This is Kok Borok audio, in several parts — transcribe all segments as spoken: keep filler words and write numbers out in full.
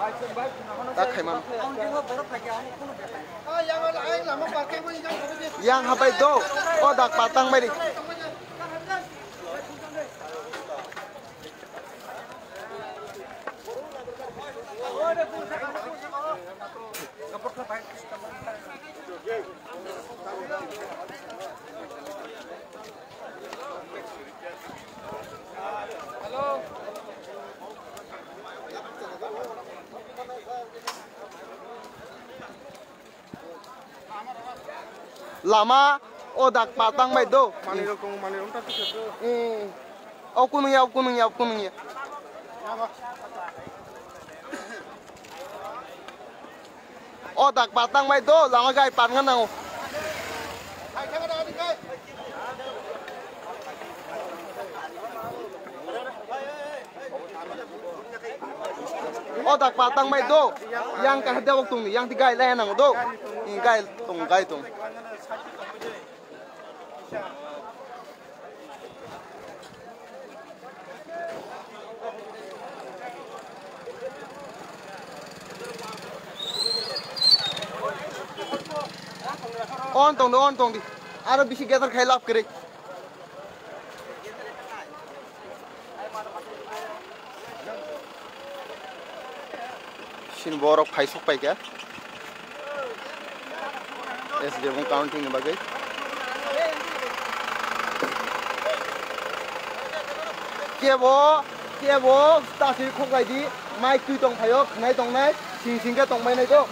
Ta khaimano. Yang habai do. O dak patang bai di. Lama o dak patang bai do. Manwi rok tongo, manwi rok ta tikhe do. Hmm. O kunung ya, o kunung ya, o kunung ya. O dak patang bai do, lama gai pan ngan nango. O dak patang bai do, yang kahde ok tungni, yang ti gai lai nango do. Gai tong, gai tong. On tong di, on tong di. Aro bisi gather khai lab kwrwi. Sini borok phai sok pai kha. S D M counting ni bagwi. Kebo, kebo, ta si khok bai di. Mic twi tong phaio, khwnai tongnai, sing sing khe tong bai nai do.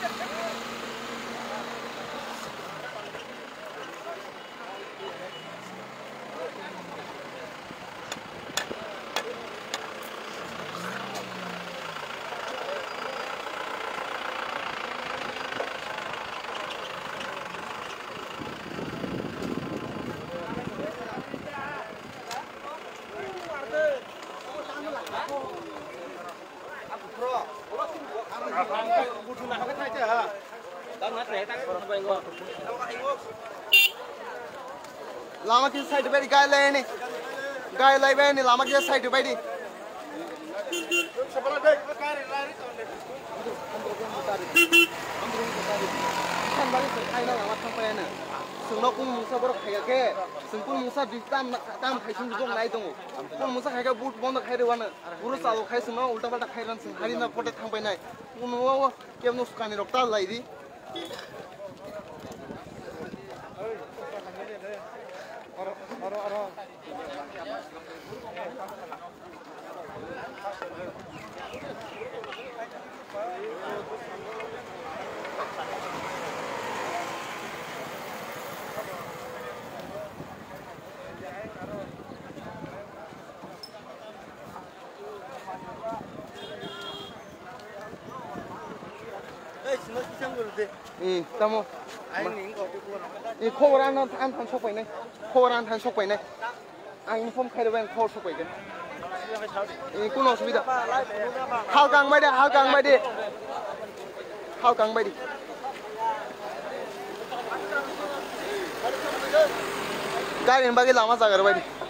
Lama kisa side bai di, gai lai ni. Gai lai bai ni, lama kisa side bai di. Chwng no kung mungsa borok phai khe, chwng kung mungsa di tam, tam khai chwng bok nai tongo. Kung mungsa khai khe but bondo khai rwano. Uro chalo khai chwngno ulta palta khai rwna chwng hari na pote thang pai nai. Uno o kemno swkani rok ta lai di. Eh, tamo. Eh, khobor ano, ano than sok painai. Khobor ano than sok painai. Ang inform khai rwbai, ang khobor sok paikha. Eh, kuno osubida. Halka ang bai de, halka ang bai de. Halka ang bai de. Gari ni bagwi lama jaga rwbai de.